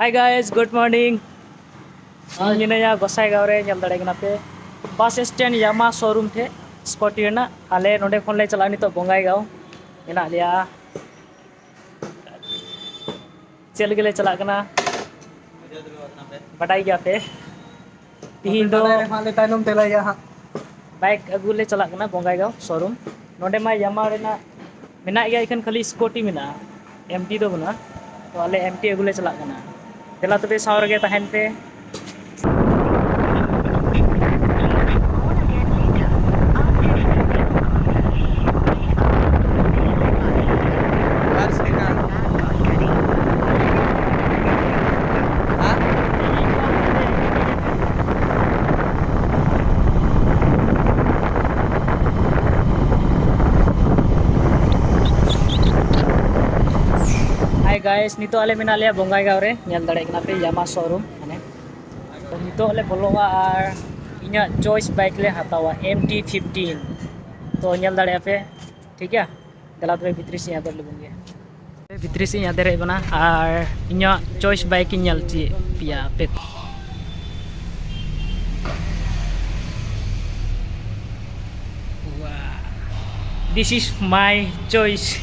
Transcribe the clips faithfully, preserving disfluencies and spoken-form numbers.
Hi guys, good morning. ᱤᱧ ᱢᱤᱱᱟᱹᱧᱟ ᱜᱚᱸᱥᱟᱭᱜᱟᱸᱣ ᱨᱮ, ᱧᱮᱞ ᱫᱟᱲᱮᱭᱟᱜ ᱠᱟᱱᱟ ᱯᱮ ᱵᱟᱥ ᱥᱴᱮᱱᱰ ᱭᱟᱢᱟ ᱥᱳᱨᱩᱢ ᱴᱷᱮᱡ ᱥᱠᱩᱴᱤ ᱨᱮᱱᱟᱜ᱾ ᱟᱞᱮ ᱱᱚᱸᱰᱮ ᱠᱷᱚᱱ ᱞᱮ ᱪᱟᱞᱟᱜᱼᱟ ᱱᱤᱛᱚᱜ ᱵᱚᱸᱜᱟᱭᱜᱟᱸᱣ᱾ ᱢᱮᱱᱟᱜ ᱞᱮᱭᱟ, ᱪᱮᱫ ᱞᱟᱹᱜᱤᱫ ᱞᱮ ᱪᱟᱞᱟᱜ ᱠᱟᱱᱟ ᱵᱟᱰᱟᱭ ᱜᱮᱭᱟ ᱯᱮ᱾ ᱛᱤᱦᱤᱧ ᱫᱚ ᱵᱟᱰᱟᱭ ᱨᱮᱦᱚᱸ ᱟᱞᱮ ᱛᱟᱭᱱᱚᱢ ᱛᱮ ᱞᱟᱹᱭᱟ ᱦᱟᱸᱜ᱾ ᱵᱟᱭᱤᱠ ᱟᱹᱜᱩ ᱞᱮ ᱪᱟᱞᱟᱜ ᱠᱟᱱᱟ ᱵᱚᱸᱜᱟᱭᱜᱟᱸᱣ ᱥᱳᱨᱩᱢ᱾ ᱱᱚᱸᱰᱮ ᱢᱟ ᱭᱟᱢᱟ ᱨᱮᱱᱟᱜ ᱢᱮᱱᱟᱜ ᱜᱮᱭᱟ, ᱮᱠᱷᱮᱱ ᱠᱷᱟᱹᱞᱤ ᱥᱠᱩᱴᱤ ᱢᱮᱱᱟᱜᱼᱟ, ᱮᱢ ᱴᱤ ᱫᱚ ᱵᱟᱹᱱᱩᱜᱼᱟ᱾ ᱛᱚ ᱟᱞᱮ ᱮᱢ ᱴᱤ ᱟᱹᱜᱩ ᱞᱮ ᱪᱟᱞᱟᱜ ᱠᱟᱱᱟ᱾ ᱫᱮᱞᱟ ᱛᱚᱵᱮ ᱥᱟᱶ ᱨᱮᱜᱮ ᱛᱟᱦᱮᱱ ᱯᱮ᱾ Hi guys, ᱱᱤᱛᱚᱜ ᱟᱞᱮ ᱢᱮᱱᱟᱜ ᱞᱮᱭᱟ ᱵᱚᱸᱜᱟᱭᱜᱟᱸᱣ ᱨᱮ, ᱧᱮᱞ ᱫᱟᱲᱮᱭᱟᱜ ᱠᱟᱱᱟ ᱯᱮ ᱭᱟᱢᱟ ᱥᱳᱨᱩᱢ᱾ ᱢᱟᱱᱮ ᱛᱚ ᱱᱤᱛᱚᱜ ᱞᱮ ᱵᱚᱞᱚᱜᱼᱟ ᱟᱨ ᱤᱧᱟᱹᱜ ᱪᱚᱭᱮᱥ ᱵᱟᱭᱤᱠ ᱞᱮ ᱦᱟᱛᱟᱣᱟ, ᱮᱢ ᱴᱤ ᱯᱷᱤᱯᱴᱤᱱ᱾ ᱛᱚ ᱧᱮᱞ ᱫᱟᱲᱮᱭᱟᱜᱼᱟ ᱯᱮ, ᱴᱷᱤᱠ ᱜᱮᱭᱟ᱾ ᱫᱮᱞᱟ ᱛᱚᱵᱮ ᱵᱷᱤᱛᱨᱤ ᱥᱮᱫ ᱟᱫᱮᱨ ᱞᱮᱵᱚᱱ ᱜᱮ᱾ ᱵᱷᱤᱛᱨᱤ ᱥᱮᱫ ᱤᱧ ᱟᱫᱮᱨ ᱦᱮᱡ ᱮᱱᱟ ᱟᱨ ᱤᱧᱟᱹᱜ ᱪᱚᱭᱮᱥ ᱵᱟᱭᱤᱠ ᱤᱧ ᱧᱮᱞ ᱦᱚᱪᱚᱭᱮᱫ ᱯᱮᱭᱟ ᱟᱯᱮ ᱠᱚ᱾ This is my choice.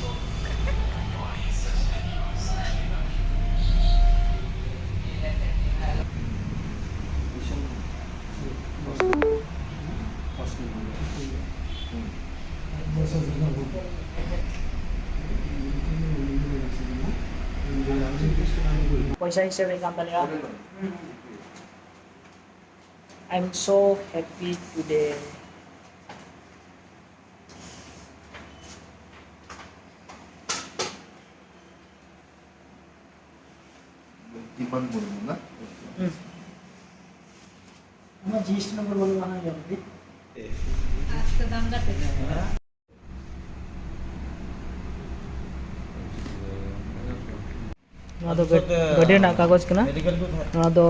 ᱯᱚᱭᱥᱟ ᱦᱤᱥᱟᱹᱵ ᱦᱩᱭᱩᱜ ᱠᱟᱱ ᱛᱟᱞᱮᱭᱟ᱾ I'm so happy today. ᱡᱤᱢᱟᱱ Murmu ᱱᱟ? ᱦᱩᱸ᱾ ᱟᱢᱟᱜ ᱡᱤ ᱮᱥ ᱴᱤ ᱱᱚᱢᱵᱚᱨ ᱵᱟᱹᱱᱩᱜᱼᱟ, ᱦᱟᱸᱜ ᱧᱮᱞ ᱢᱮ᱾ ᱟᱥᱛᱮ ᱫᱟᱢ ᱠᱟᱛᱮ᱾ ᱱᱚᱣᱟ ᱫᱚ ᱜᱟᱹᱰ-, ᱜᱟᱹᱰᱤ ᱨᱮᱱᱟᱜ ᱠᱟᱜᱚᱡᱽ ᱠᱟᱱᱟ᱾ ᱱᱚᱣᱟ ᱫᱚ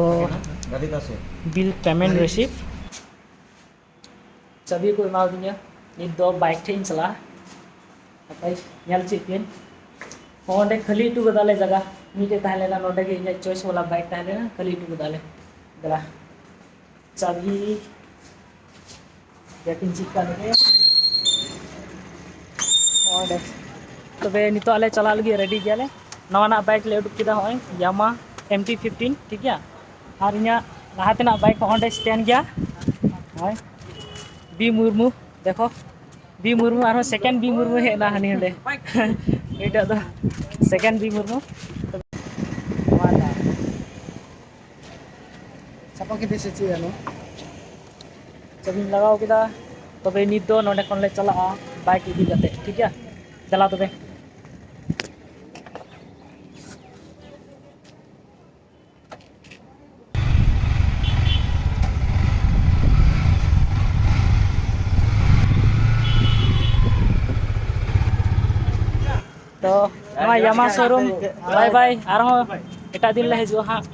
ᱵᱤᱞ ᱯᱮᱢᱮᱱᱴ ᱨᱤᱥᱤᱯᱴ᱾ ᱪᱟᱹᱵᱤ ᱠᱚ ᱮᱢᱟᱣᱟᱫᱤᱧᱟ᱾ ᱱᱤᱛ ᱫᱚ ᱵᱟᱭᱤᱠ ᱴᱷᱮᱡ ᱤᱧ ᱪᱟᱞᱟᱜᱼᱟ᱾ ᱦᱟᱯᱮ ᱧᱮᱞ ᱦᱚᱪᱚᱭᱮᱫ ᱯᱮᱭᱟᱹᱧ᱾ ᱦᱚᱸ, ᱚᱸᱰᱮ ᱠᱷᱟᱹᱞᱤ ᱦᱚᱴᱚ ᱠᱟᱫᱟᱞᱮ ᱡᱟᱭᱜᱟ᱾ ᱢᱤᱫᱴᱮᱡ ᱛᱟᱦᱮᱸ ᱞᱮᱱᱟ ᱱᱚᱰᱮ ᱜᱮ, ᱤᱧᱟᱹᱜ choice ᱵᱟᱞᱟ bike ᱛᱟᱦᱮᱸ ᱞᱮᱱᱟ, ᱠᱷᱟᱹᱞᱤ ᱤᱫᱤ ᱠᱮᱫᱟ ᱞᱮ᱾ ᱫᱮᱞᱟ, ᱪᱟᱵᱤ ᱡᱟᱹᱯᱤᱫ ᱪᱮᱫ ᱠᱟᱱ ᱜᱮ᱾ ᱚᱸᱰᱮ ᱛᱚᱵᱮ ᱱᱤᱛᱚᱜ ᱟᱞᱮ ᱪᱟᱞᱟᱜ ᱞᱟᱹᱜᱤᱫ ready ᱜᱮᱭᱟᱞᱮ᱾ ᱱᱟᱣᱟᱱᱟᱜ bike ᱞᱮ ᱩᱰᱩᱠ ᱠᱮᱫᱟ, ᱱᱚᱜᱼᱚᱭ Yamaha M T fifteen, ᱴᱷᱤᱠ ᱜᱮᱭᱟ᱾ ᱟᱨ ᱤᱧᱟᱹᱜ ᱞᱟᱦᱟ ᱛᱮᱱᱟᱜ bike ᱦᱚᱸ ᱚᱸᱰᱮ stand ᱜᱮᱭᱟ᱾ ᱱᱚᱜᱼᱚᱭ ᱵᱤ ᱢᱩᱨᱢᱩ, ᱫᱮᱠᱷᱚ, ᱵᱤ ᱢᱩᱨᱢᱩ, ᱟᱨᱦᱚᱸ second ᱵᱤ ᱢᱩᱨᱢᱩ ᱦᱮᱡ ᱮᱱᱟ ᱦᱟᱹᱱᱤ ᱦᱟᱸᱰᱮ᱾ ᱱᱩᱭᱴᱟᱜ ᱫᱚ second ᱵᱤ ᱢᱩᱨᱢᱩ᱾ ᱥᱟᱯᱷᱟ ᱠᱮᱫᱮ ᱥᱮ ᱪᱮᱫ ᱟᱞᱚ? ᱪᱟᱵᱤᱧ ᱞᱟᱜᱟᱣ ᱠᱮᱫᱟ᱾ ᱛᱚᱵᱮ ᱱᱤᱛ ᱫᱚ ᱱᱚᱸᱰᱮ ᱠᱷᱚᱱ ᱞᱮ ᱪᱟᱞᱟᱜᱼᱟ bike ᱤᱫᱤ ᱠᱟᱛᱮ, ᱴᱷᱤᱠ ᱜᱮᱭᱟ? ᱫᱮᱞᱟ ᱛᱚᱵᱮ᱾ ᱛᱚ ᱱᱚᱣᱟ Yamaha showroom, bye bye, ᱟᱨᱦᱚᱸ ᱮᱴᱟᱜ ᱫᱤᱱ ᱞᱮ ᱦᱤᱡᱩᱜᱼᱟ ᱦᱟᱸᱜ᱾